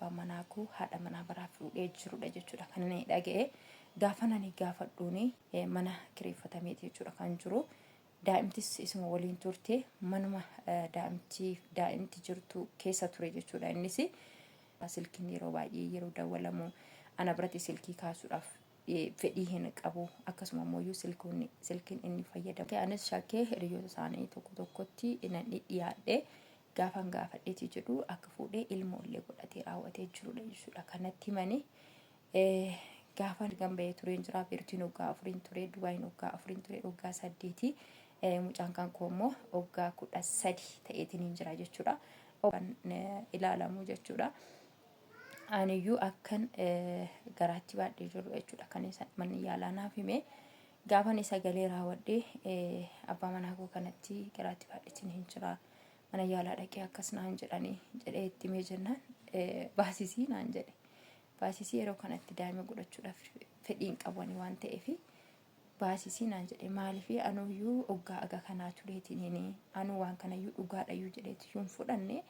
abbaan manaa koo haadha manaa biraa fuudhee jirudha jechuudha kan inni dhaga'e. Gaafa nani gaafadhuuni mana kireeffatameeti jechuudha kan jiru. Daa'imtis isuma waliin turte manuma daa'imti daa'imti jirtu keessa ture jechuudha innis. Silkiin yeroo baay'ee yeroo dawwalamu ana biratti silkii kaasuudhaaf fedhii hin qabu. Akkasuma immoo silkiin inni fayyadamu. Anis shakkee hiriyoota isaanii tokko tokkotti nan dhidhiyaadhe. Gaafan gaafadheeti jedhu akka fuudhee ilmoollee godhatee raawwatee jirudha jechuudha. Kanatti himanii gaafan gamba'ee tureen jira. Beerutiin waggaa afuriin ture, Dubaayin waggaa afuriin ture, waggaa saddeeti. Mucaan kan koo immoo waggaa 13 ta'eetiin hin jira jechuudha. Ilaalamu jechuudha. Aniyyuu akkan garaatti baadhee jiru jechuudha. Kan isa manni yaalaa naaf hime. Gaafan isa galee raawwadhee abbaa manaa koo kanatti garaatti baadheetiin hin jira. Mana yaalaa dhaqee akkas naan jedhanii jedhee itti himee jennaan baasisii naan jedhe. Baasisii yeroo kanatti daa'ima godhachuudhaaf fedhiin qabu ani waan ta'eef baasisii naan jedhe. Maaliif anuyyuu oggaa aga kanaa tureetiin anuu waan kanayyuu dhugaadhayyuu jedheeti hin fudhanne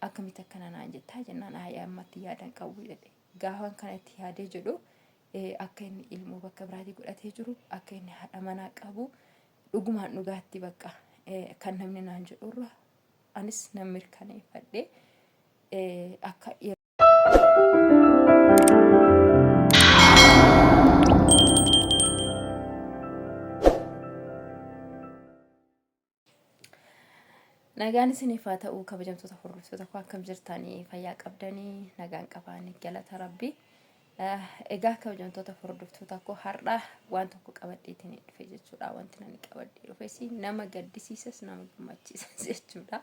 akkamitti akkana naan jettaa jennaan ayi ammatti yaadan qabu jedhe. Gaafan kanatti yaadee jedhu akka inni ilmoo bakka biraatii godhatee jiru akka inni haadha manaa qabu dhugumaan dhugaatti bakka kan namni naan jedhurra anis nan mirkaneeffadhe akka Nagaan isiniif haa ta'u kabajamtoota hordoftoota koo akkam jirtanii fayyaa qabdanii nagaan qabaanii galata rabbii. Egaa kabajamtoota hordoftoota koo har'a waan tokko qabadheetiin dhufe jechuudha. Wanti nani qabadhee dhufes nama gaddisiisas nama gammachiisas jechuudha.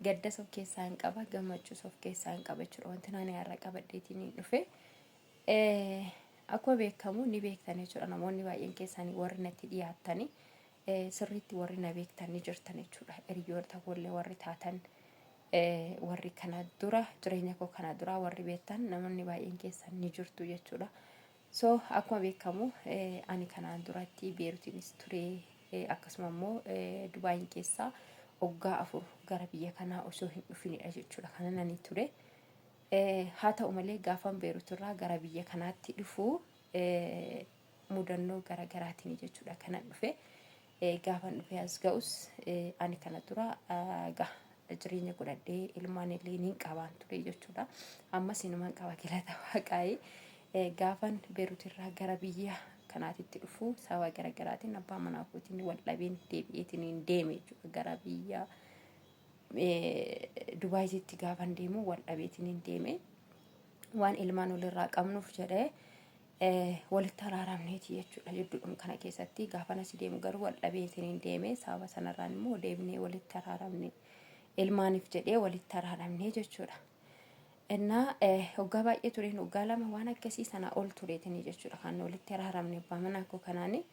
Gaddas of keessaa hin qaba gammachuus of keessaa hin qaba jechuudha. Wanti nani har'a qabadheetiin dhufe. Akkuma beekamu ni beektan jechuudha namoonni baay'een keessanii warri natti dhiyaattanii. Sirriitti warri na beektan ni jirtan jechuudha. Hiriyoota koollee warri taatan warri kana dura jireenya koo kana dura warri beektan namoonni baay'een keessan ni jirtu jechuudha. So akkuma beekamu ani kanaan duratti Beerutiinis ture akkasuma immoo Dubaayin keessaa waggaa 4 gara biyya kanaa osoo hin dhufinidha jechuudha kanan ani ture. Haa ta'u malee gaafan Beerutirraa gara biyya kanaatti dhufu mudannoo gara garaatiin jechuudha kanan dhufe. Gaafan dhufee as ga'us ani kana dura jireenya godhadhee ilmaan illee niin qabaan ture jechuudha. Ammas inuman qaba galata waaqaayi. Gaafan Beerutirraa gara biyya kanaatitti dhufu sababa gara garaatiin abbaa manaa kootiin wal dhabeen deebi'eetiin hin deeme jechuudha gara biyya Dubaayititti gaafan deemu wal dhabeetiin hin deeme. Waan ilmaan walirraa qabnuuf jedhee walitti araaramneeti jechuudha jidduudhuma kana keessatti gaafan asii deemu garuu wal dhabeetiin hin deeme sababa sanarraan immoo deebinee walitti araaramne ilmaaniif jedhee walitti araaramne jechuudha. Innaa waggaa baay'ee tureen waggaa 2 waan akkasii sanaa ol tureetiin jechuudha kan walitti araaramne abbaa manaa koo kanaani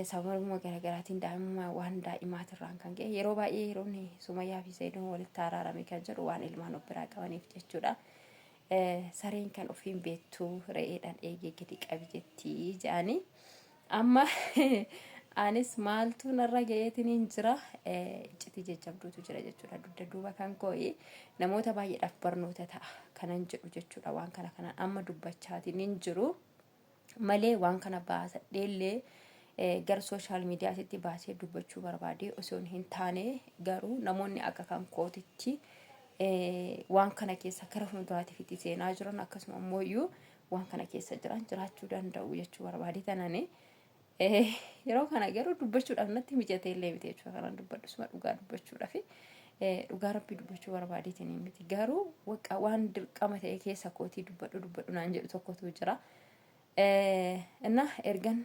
sababuma garaagaraatiin daa'imummaa waan daa'imaatirraan kan ka'e yeroo baay'ee yeroon Sumayyaa fi Sa'idoon walitti araarame kan jedhu waan ilmaan of biraa qabaniif jechuudha. Sareen kan ofiin beektu re'eedhaan eegee gadi qabi jetti jedhanii. Amma anis maaltu narra ga'eetiin hin jira iccitii jajjabduutu jira jechuudha. Dugda duuba kan koo'i namoota baay'eedhaaf barnoota ta'a kanan jedhu jechuudha. Waan kana kanaan amma dubbachaatiin hin jiru malee waan kana baasadheellee gara sooshaal miidiyaatitti baasee dubbachuu barbaadee osoo hin taane garuu namoonni akka kan kootitti waan kana keessa gara fuulduraatiif itti seenaa jiran akkasuma immoo iyyuu waan kana keessa jiran jiraachuu danda'u jechuu barbaadee tanani. Yeroo kana garuu dubbachuudhaaf natti mijatee illee miti jechuudha kanan dubbadhu suma dhugaa dubbachuudhaaf dhugaa rabbii dubbachuu barbaadeetiin miti garuu waqa waan dirqama ta'e keessa kootii dubbadhu dubbadhu naan jedhu tokkotu jira. Inna ergan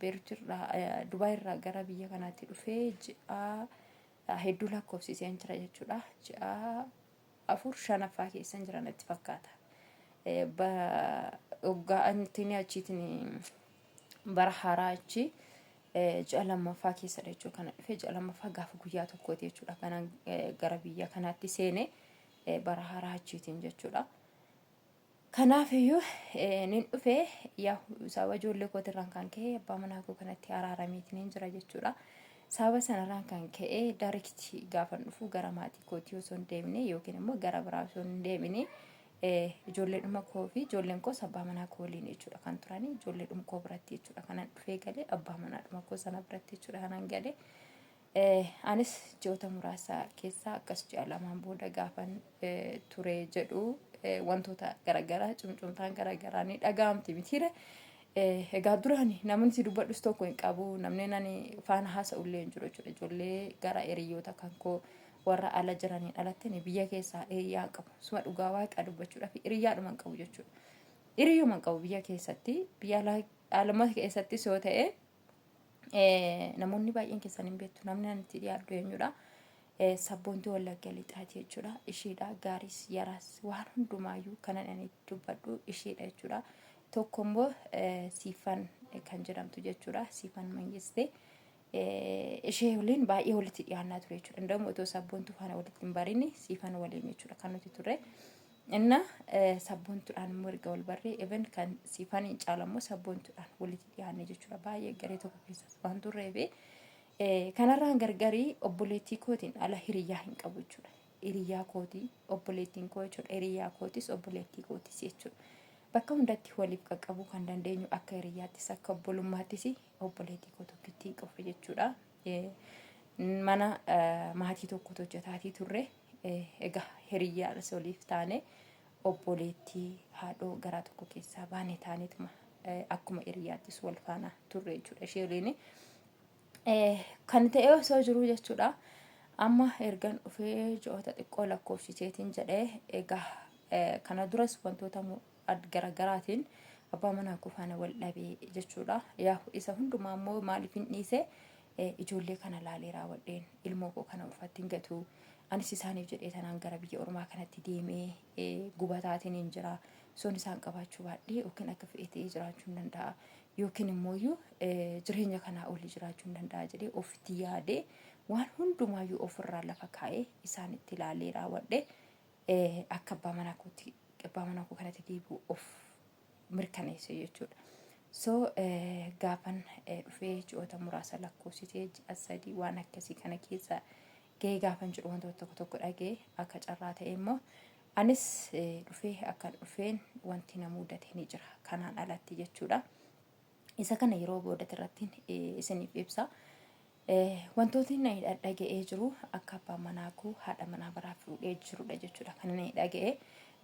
Beeruutirraa Dubaayirraa gara biyya kanaatti dhufee ji'a hedduu lakkoofsiseen jira jechuudha. Ji'a 4 shanaffaa keessan jira natti fakkaata. Waggaa antini achiitiin bara haaraa achi ji'a lammaffaa keessadha jechuudha kana dhufe ji'a lammaffaa gaafa guyyaa tokkooti jechuudha kanan gara biyya kanaatti seene bara haaraa achiitiin jechuudha. Kanaaf iyyuu nin dhufe yaa sababa ijoollee kootirraan kan ka'e abbaa manaa koo kanatti araarameetiin hin jira jechuudha. Sababa sanarraan kan ka'e daarekti gaafan dhufu gara maatii kootii osoo hin deemne yookiin immoo gara biraa osoo hin deemine Ijoolleedhuma koo fi ijoolleen koos abbaa manaa koo waliin jechuudha kan turanii ijoolleedhuma koo biratti jechuudha kanan dhufee galee abbaa manaadhuma koo sana biratti jechuudha kanan galee. Anis ji'oota muraasa keessaa akkas ji'a lamaan booda gaafan ture jedhu wantoota garaagaraa cumcumtaan garaagaraa ni dhaga'amti mitiire. Egaa duraan namni si dubbadhus tokko hin qabu namni nani faana haasa'ullee hin jiru jechuudha. Ijoollee gara hiriyoota kan koo warra ala jiraniin alatti ani biyya keessaa hiriyaa hin qabu. Suma dhugaa waaqa dubbachuudhaaf hiriyaadhuma hin qabu jechuudha. Hiriyyuma hin qabu biyya keessatti biyya alaa aluma keessattis yoo ta'e namoonni baay'een keessan hin beektu namni ani itti dhiyaadhu eenyudha. Sabboontii Wallagga Lixaati jechuudha. Ishiidha gaariis yaraas waan hundumaayyuu kanan ani dubbadhu ishiidha jechuudha. Tokko immoo Siifan kan jedhamtu jechuudha. Siifan Mangistee. Ishee waliin baay'ee walitti dhiyaannaa ture jechuudha. Inda'uun otoo sabboontuu faana walitti hin barini Siifan waliin jechuudha kan nuti turre. Inna sabboontuudhaan immoo erga wal barree even kan Siifaniin caala immoo sabboontuudhaan walitti dhiyaanne jechuudha. Baay'ee garee tokko keessas waan turreefi kanarraan gargarii obboleettii kootiin ala hiriyyaa hin qabu jechuudha. Hiriyyaa kootii obboleettiin koo jechuudha. Hiriyyaa kootis obboleettii kootis jechuudha. Bakka hundatti waliif qaqqabuu kan dandeenyu akka hiriyyaattis akka obbolummaattis obboleettii koo tokkittii qofa jechuudha. Mana maatii tokkotu hojjetaatii turre. Egaa hiriyyaadhas waliif taane obboleettii haadhoo garaa tokko keessaa baane taaneetuma akkuma hiriyyaattis wal faana turre jechuudha ishee waliin. Kan ta'e osoo jiruu jechuudha. Amma ergan dhufee ji'oota xiqqoo lakkoofsiseetiin jedhee egaa kana duras wantoota garagaraatiin abbaa manaa koo faana wal dhabee jechuudha. Yaa isa hundumaa immoo maaliif hin dhiise ijoollee kana laalee raawwadheen ilmoo koo kana ulfaatti hin gatu. Anis isaaniif jedhee tanaan gara biyya ormaa kanatti deemee gubataatiin hin jira. Soon isaan qabaachuu baadhee yookiin akka fe'ee ta'ee jiraachuu hin danda'a. Yookiin immoo jireenya kanaa olii jiraachuu hin danda'a jedhee ofitti yaadee waan hundumaayyuu ofirraa lafa kaa'ee isaanitti ilaalee raawwadhe akka abbaa manaa kootti abbaa manaa koo kanatti deebi'u of mirkaneesse jechuudha. So gaafan dhufee ji'oota muraasa lakkoofsitee ji'a 3 waan akkasii kana keessa gahee gaafan jedhu wantoota tokko tokko dhagee akka carraa ta'e immoo anis dhufee akkan dhufeen wanti na mudate ni jira kanaan alatti jechuudha. Isa kana yeroo boodatti irratti isiniif ibsa. Wantootni na dhaga'ee jiru akka abbaan manaa koo haadha manaa biraa fuudhee jirudha jechuudha. Kan inni dhaga'e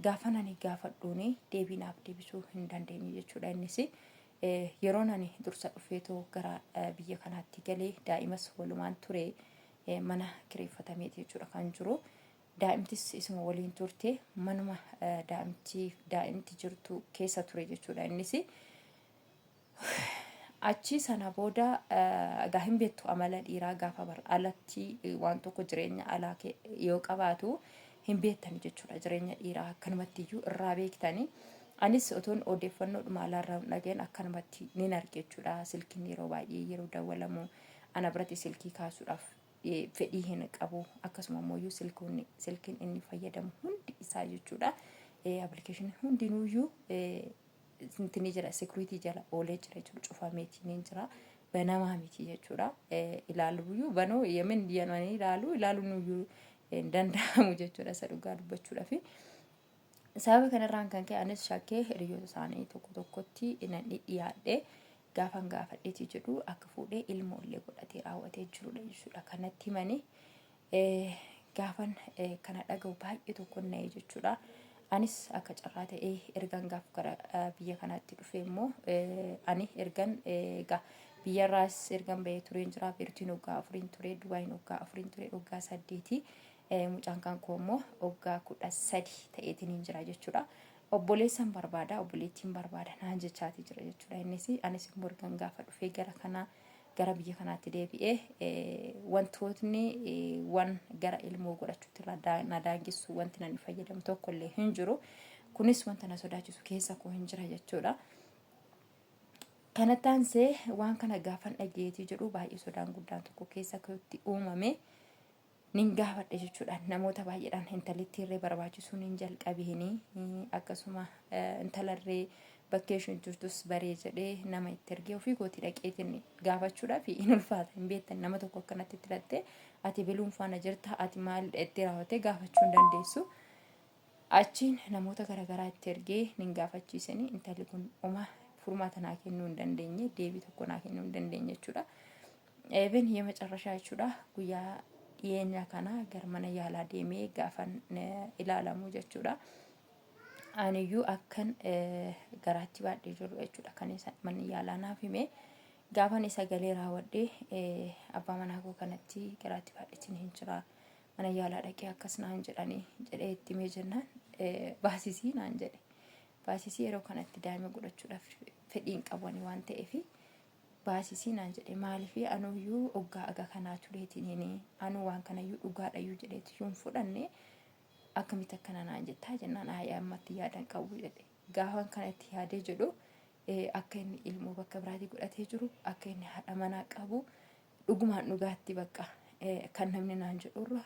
gaafa nani gaafadhuuni deebii naaf deebisuu hin dandeenye jechuudha. Innis yeroo nani dursa dhufeetoo gara biyya kanaatti galee daa'imas walumaan ture mana kireeffatameeti jechuudha kan jiru. Daa'imtis isuma waliin turte manuma daa'imti daa'imti jirtu keessa ture jechuudha innis. Achi sana booda egaa hin beektu amala dhiiraa gaafa bar alatti waan tokko jireenya alaa yoo qabaatu hin beektani jechuudha. Jireenya dhiiraa akkanumatti iyyuu irraa beektani. Anis otoon odeeffannoodhuma alaarraa hin dhageen akkanumatti nin arge jechuudha. Silkiin yeroo baay'ee yeroo dawwalamu ana biratti silkii kaasuudhaaf fedhii hin qabu. Akkasuma immoo silkiin inni fayyadamu hundi isaa jechuudha. Appilikeeshinii hundinuuyyuu ni jira security jala oolee jira jechuudha cufameetii ni jira banamaa miti jechuudha ilaaluyyuu banuu yemin yananii ilaalu ilaaluun hin danda'amu jechuudha isa dhugaa dubbachuudhaaf. Sababa kanarraan kan ka'e anis shakkee hiriyoota isaanii tokko tokkotti nan dhiyaadhe gaafan gaafadheeti jedhu akka fuudhee ilmoo illee godhatee raawwatee jirudha jechuudha kanatti himanii Gaafan kana dhaga'u baay'ee tokkon na'e jechuudha. Anis akka carraa ta'ee ergan gaaf gara biyya kanaatti dhufe immoo ani ergan egaa biyyarraas ergan bahee tureen jira. Beerutiin waggaa afuriin ture, Dubaayin waggaa afuriin ture, waggaa saddeeti. Mucaan kan koo immoo waggaa 13 ta'eetiin hin jira jechuudha. Obboleessan barbaada, obboleettiin barbaada naan jechaatii jira jechuudha. Innis anis immoo ergan gaafa dhufee gara kanaa gara biyya kanaatti deebi'ee wantootni wan gara ilmoo godhachuutti irraa na daangessu wanti nani fayyadamu tokko illee hin jiru. Kunis wanta na sodaachisu keessa koo hin jira jechuudha. Kanatti aansee waan kana gaafan dhageetii jedhu baay'ee sodaan guddaan tokko keessa kootti uumame. Nin gaafadhe jechuudha. Namoota baay'eedhaan intalittii irree barbaachisuu nin jalqabeeni akkasuma intalarree bakkee isheen jirtus baree jedhee nama itti ergee ofii kootii dhaqeetiin gaafachuudhaaf hin ulfaata hin beektan nama tokko akkanatti itti hidhattee ati biluun faana jirta ati maal itti raawwattee gaafachuu hin dandeessu. Achiin namoota garaagaraa itti ergee nin gaafachiisanii intalli kun homaa furmaata naa kennuu hin dandeenye, deebii tokko naa kennuu hin dandeenye jechuudha. Even የመጨረሻ jechuudha guyyaa dhiyeenya kana gara mana yaalaa deemee gaafan ilaalamu jechuudha. Aniyyuu akkan garaatti baadhee jiru jechuudha kan isa manni yaalaa naaf hime. Gaafan isa galee raawwadhee abbaa manaa koo kanatti garaatti baadheetiin hin jira. Mana yaalaa dhaqee akkas naan jedhanii jedhee itti himee jennaan baasisii naan jedhe. Baasisii, yeroo kanatti daa'ima godhachuudhaaf fedhiin qabu waan ta'eef baasisii naan jedhe. Maaliif anuyyuu oggaa aga kanaa tureetiin anuu waan kanayyuu dhugaadhayyuu jedheeti yoo hin fudhanne akkamitti akkana naan jettaa jennaan, ayyaa ammatti yaadan qabu jedhe. Gaafan kanatti yaadee jedhu akka inni ilmoo bakka biraatii godhatee jiru, akka inni haadha manaa qabu dhugumaan dhugaatti bakka kan namni naan jedhurra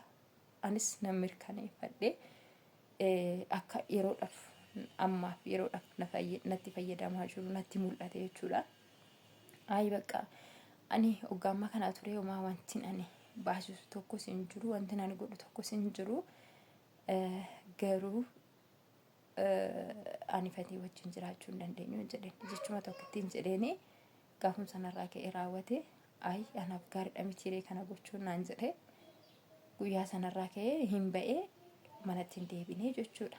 anis nan mirkaneeffadhe, akka yeroodhaaf ammaaf yeroodhaaf natti fayyadamaa jiru natti mul'ate jechuudha. Ayi bakka ani hoggaa ammaa kanaa ture homaa wanti ani baasisu tokkos hin jiru, wanti ani godhu tokkos hin jiru, garuu ani fatii wajjin jiraachuu hin dandeenyu jedheen, jechuma tokkittiin jedheeni. Gaafuma sanarraa ka'ee raawwate, ayi anaaf gaariidha mitiiree kana gochuun naan jedhe. Guyyaa sanarraa ka'ee hin ba'ee manatti hin deebinee jechuudha.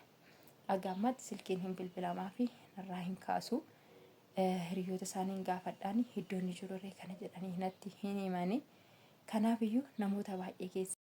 Haga ammaatti silkiin hin bilbilamaa fi narraa hin kaasu. Hiriyoota isaanii hin gaafadhaan iddoo inni jirurree kana jedhanii natti hin himani. Kanaaf iyyuu namoota baay'ee keessa.